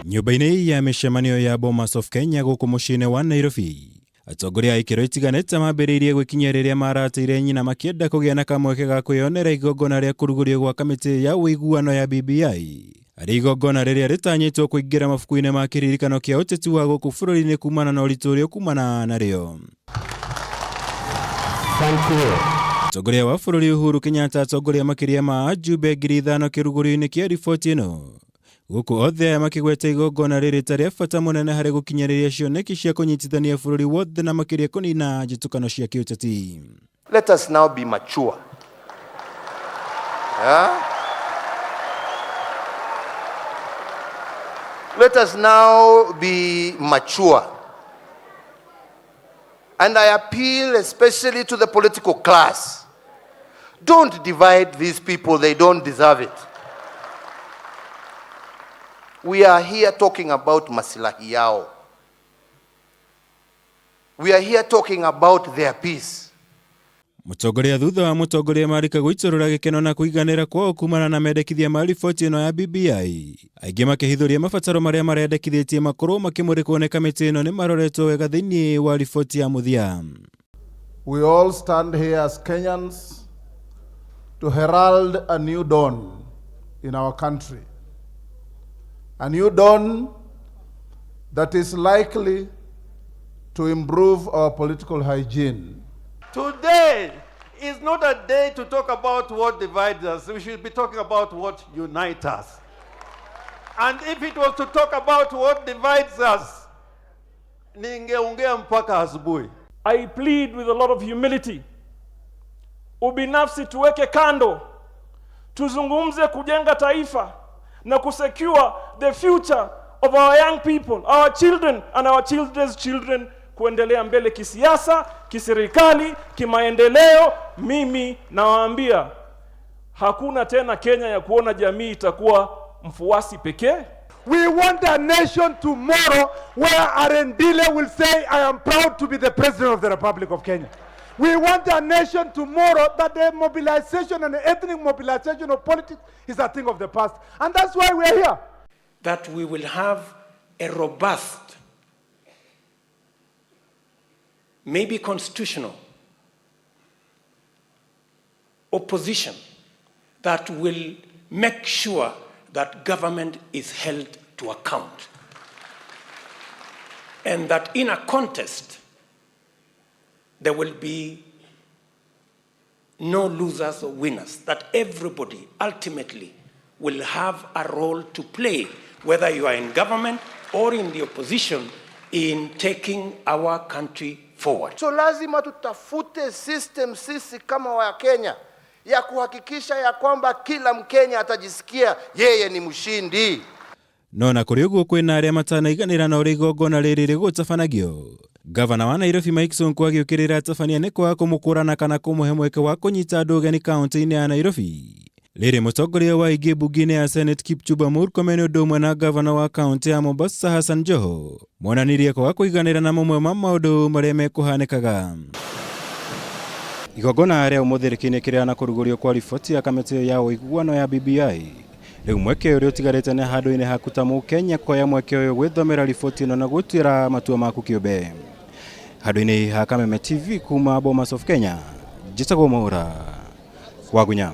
Nyũmba-inĩ ya mĩcemanio ya Bomas of Kenya gũkũ mũciĩ-inĩ wa Nairobi, atongoria a ikĩro itiganĩte mambĩrĩirie gwĩkinyia rĩrĩa maratĩire nyina makĩenda kũgĩa na kamweke ga kwĩyonera igongona rĩa kũrugũrio gwa kamĩtĩ ya ũiguano ya BBI arĩ igongona rĩrĩa rĩtanyĩtwo kũingĩra mabuku-inĩ ma kĩririkano kĩa ũteti wa gũkũ bũrũri-inĩ kumana na ũritũ ũrĩa ũkumana narĩo. Thank you. Mũtongoria wa bũrũri Uhuru Kenyatta atongoria makĩria ma ajumbe 5,000 kĩrugũrio-inĩ kĩa riboti ĩno gũkũ othe aya makĩgweta igongona rĩrĩ ta rĩa bata mũnene harĩ gũkinyanĩria cioneki cia kũnyitithania bũrũri wothe na makĩria kũnina njĩtũkano cia kĩũteti. Let us now be mature. Yeah? Let us now be mature. And I appeal especially to the political class. Don't divide these people, they don't deserve it. We are here talking about masilahi yao. We are here talking about their peace. Mũtongoria thutha wa mũtongoria marika gũitũrũra gĩkeno na kũiganĩra kwao kumana na mendekithia ma riboti ĩno ya BBI. Aingĩ makĩhithũria mabataro marĩa marendekithĩtie makorwo makĩmũrĩkwo nĩ kamĩtĩ ĩno nĩ maroretwo wega thĩinĩ wa riboti ya mũthia. We all stand here as Kenyans to herald a new dawn in our country. A new dawn that is likely to improve our political hygiene. Today is not a day to talk about what divides us. We should be talking about what unites us. And if it was to talk about what divides us, ningeongea mpaka asubuhi. I plead with a lot of humility. Ubinafsi tuweke kando, tuzungumze kujenga taifa na kusecure the future of our young people, our children and our children's children kuendelea mbele kisiasa, kiserikali, kimaendeleo. Mimi nawaambia hakuna tena Kenya ya kuona jamii itakuwa mfuasi pekee. We want a nation tomorrow where Arendile will say, I am proud to be the president of the Republic of Kenya. We want a nation tomorrow that the mobilization and the ethnic mobilization of politics is a thing of the past. And that's why we are here. That we will have a robust, maybe constitutional opposition that will make sure that government is held to account. And that in a contest, there will be no losers or winners, that everybody ultimately will have a role to play, whether you are in government or in the opposition, in taking our country forward. So lazima tutafute system sisi kama Wakenya ya kuhakikisha ya kwamba kila Mkenya atajisikia yeye ni mshindi. No na kũrĩ ũguo kwĩna arĩa matanaiganĩra na ũrĩa igongona rĩrĩ rĩgũtabanagio. Gavana wa Nairobi Mike Sonko agĩũkĩrĩra atabania nĩ kwaga kũmũkũrana kana kũmũhe mweke wa kũnyita andũ ũgeni kaunti-inĩ ya Nairobi. Rĩrĩ mũtongoria wa aingĩ mbunge-inĩ ya Senate Kipchumba Murkomen ũndũ ũmwe na gavana wa kaunti ya Mombasa Hassan Joho monanirie kwaga kũiganĩra na mamwe ma maũndũ marĩa mekũhanĩkaga. Igongona rĩa ũmũthĩ rĩkĩnĩkĩrĩra na kũrugũrio kwa riboti ya kamĩtĩ ya ũiguano ya BBI. Rĩu mweke ũrĩa ũtigarĩte nĩ handũ-inĩ haku ta mũkenya kuoya mweke ũyũ gwĩthomera riboti ĩno na gwĩtuĩra matua maku kĩũmbe. Handũ-inĩ ha Kameme TV kuma Bomas of Kenya, njĩtagwo Mwaura Wagunya.